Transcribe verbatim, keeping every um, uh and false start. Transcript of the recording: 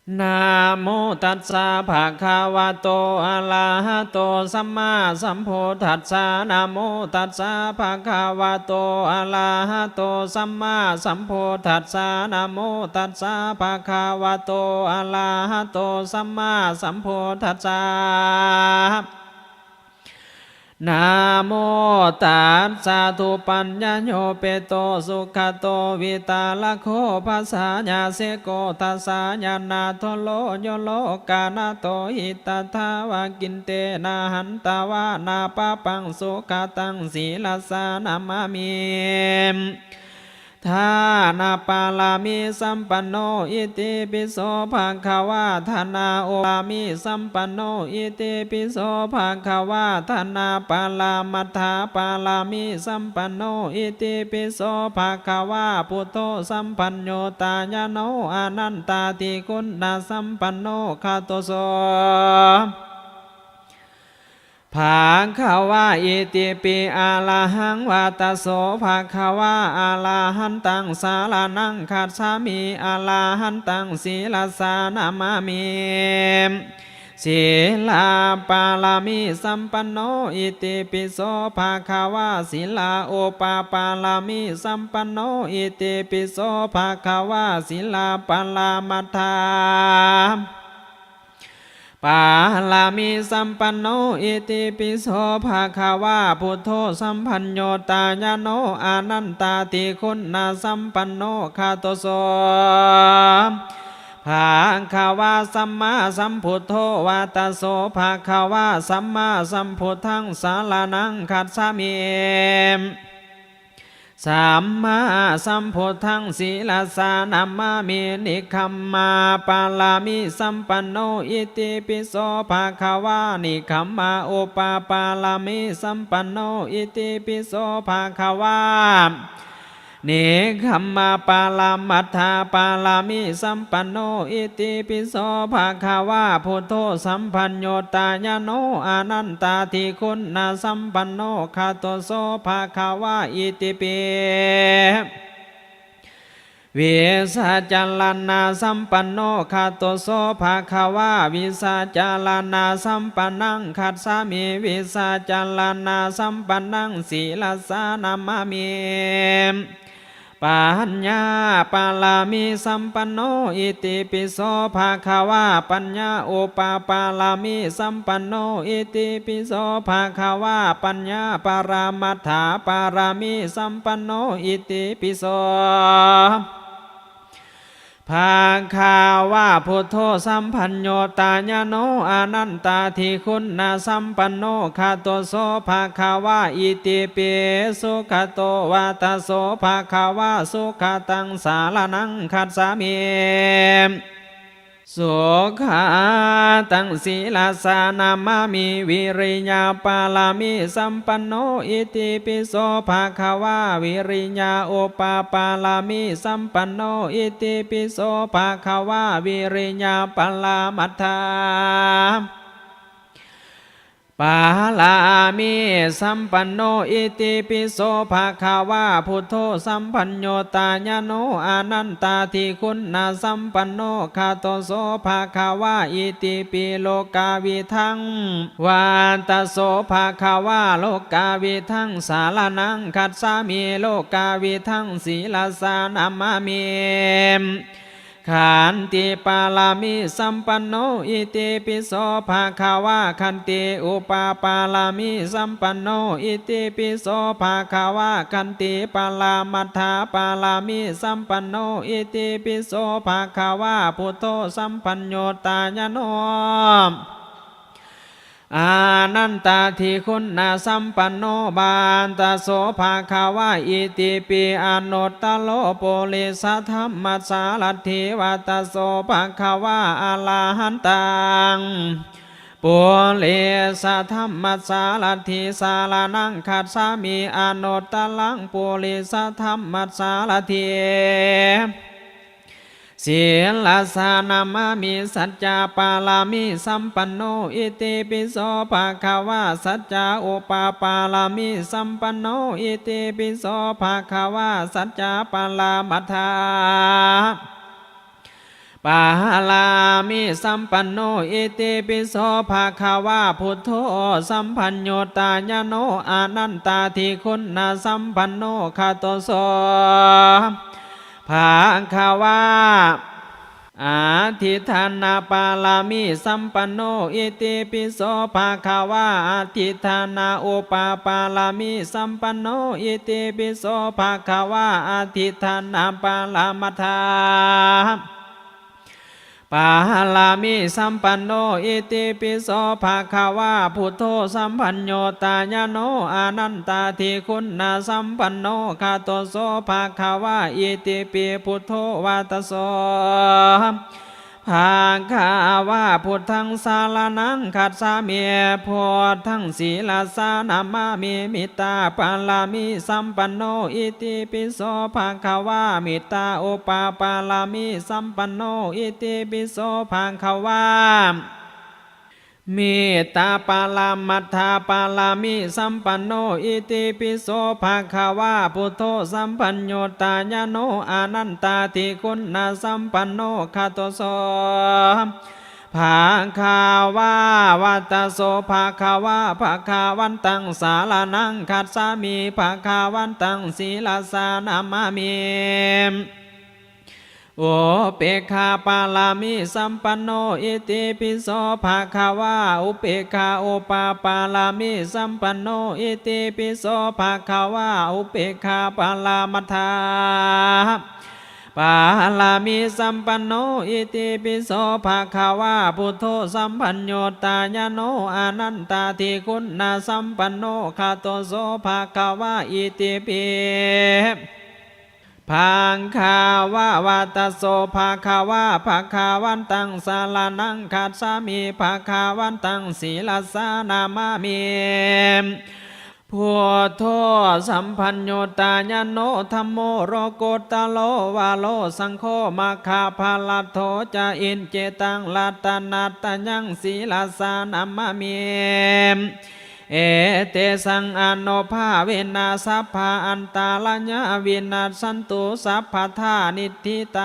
Namo tassa bhagavato arahato sammāsambuddhassa. Namo tassa bhagavato arahato sammāsambuddhassa. Namo tassa bhagavato arahato sammāsambuddhassa. Namo tassa thupaññayo peto sugato vitarako pajāya jeko dassanāya nātho loyo lokānato hitatthā va kinte na hantvā na pāpaṃ sugataṃ sirasā namāmi. Dānapāramī sampanno itipi so bhagavā. Dānapāramī sampanno itipi so bhagavā. Dānaparamatthapāramī sampanno itipi so bhagavā. Buddho sabbaññutañāṇo anantādiguṇasampanno gato so bhagavā itipi arahaṃ vata. So bhagavā arahantaṃ saraṇaṃ gacchāmi, arahantaṃ sirasā namāmi. Sīlapāramī sampanno itipi so bhagavā. Sīlaupapāramī sampanno itipi so bhagavā. Sīlaparamatthapāramī sampanno itipi so bhagavā. Buddho sabbaññutañāṇo anantādiguṇasampanno gato so bhagavā sammāsambuddho vata. So bhagavā sammāsambuddhaṃ saraṇaṃ gacchāmi, sammāsambuddhaṃ sirasā namāmi. Nekkhammapāramī sampanno itipi so bhagavā. Nekkhammaupapāramī sampanno itipi so bhagavā. Nekkhammaparamatthapāramī sampanno itipi so bhagavā. Buddho sabbaññutañāṇo anantādiguṇasampanno gato so bhagavā itipi vijjācaraṇasampanno gato so bhagavā. Vijjācaraṇasampannaṃ gacchāmi, vijjācaraṇasampannaṃ sirasā namāmi. Paññāpāramī sampanno itipi so bhagavā. Paññāupapāramī sampanno itipi so bhagavā. Paññāparamatthapāramī sampanno itipi so bhagavā. Buddho sabbaññutañāṇo anantādiguṇasampanno gato so bhagavā itipi sugato vata. So bhagavā sugataṃ saraṇaṃ gacchāmi, sugataṃ sirasā namāmi. Viriyapāramī sampanno itipi so bhagavā. Viriyaupapāramī sampanno itipi so bhagavā. Viriyaparamatthapāramī sampanno itipi so bhagavā. Buddho sabbaññutañāṇo anantādiguṇasampanno gato so bhagavā itipi lokavidhaṃ vata. So bhagavā lokavidhaṃ saraṇaṃ gacchāmi, lokavidhaṃ sirasā namāmi. Khantipāramī sampanno itipi so bhagavā. Khantiupapāramī sampanno itipi so bhagavā. Khantiparamatthapāramī sampanno itipi so bhagavā. Buddho sabbaññutañāṇo anantādiguṇasampanno vata. So bhagavā itipi anuttaro purisadammasārathi vata. So bhagavā arahantaṃ purisadammasārathi saraṇaṃ gacchāmi, anuttaraṃ purisadammasārathi sirasā namāmi. Saccapāramī sampanno itipi so bhagavā. Saccaupapāramī sampanno itipi so bhagavā. Saccaparamatthapāramī pāramī sampanno. Itipi so bhagavā buddho sabbaññutañāṇo anantādiguṇasampanno gato so bhagavā adhiṭṭhānapāramī sampanno. Itipi so bhagavā adhiṭṭhānaupapāramī sampanno. Itipi so bhagavā adhiṭṭhānaparamatthā pāramī sampanno. Itipi so bhagavā buddho sabbaññutañāṇo anantādiguṇasampanno gato so bhagavā. Itipi buddho vata so bhagavā buddhaṃ saraṇaṃ gacchāmi. Buddhaṃ sirasā namāmi. Mettā pāramī sampanno. Itipi so bhagavā mettā upapāramī sampanno. Itipi so bhagavā mettā paramatthā pāramī sampanno. Itipi so bhagavā buddho sabbaññutañāṇo anantādiguṇasampanno gato so bhagavā. Vata so bhagavā bhagavantaṃ saraṇaṃ gacchāmi. Bhagavantaṃ sirasā namāmi. Upekkhā pāramī sampanno. Itipi so bhagavā upekkhā upapāramī sampanno. Itipi so bhagavā upekkhā paramatthā pāramī sampanno. Itipi so bhagavā buddho sabbaññutañāṇo anantādiguṇasampanno gato so bhagavā. Itipi bhagavā. Vata so bhagavā bhagavantaṃ saraṇaṃ gacchāmi. Bhagavantaṃ sirasā namāmi. Buddho sabbaññutañāṇo dhammo lokuttaro varo saṅgho maggaphalaṭṭho ca. Iccetaṃ ratanattayaṃ sirasā namāmi. Etesaṃ ānubhāvena sabba antarāyā vinassantu sabbadā. Niṭṭhitaṃ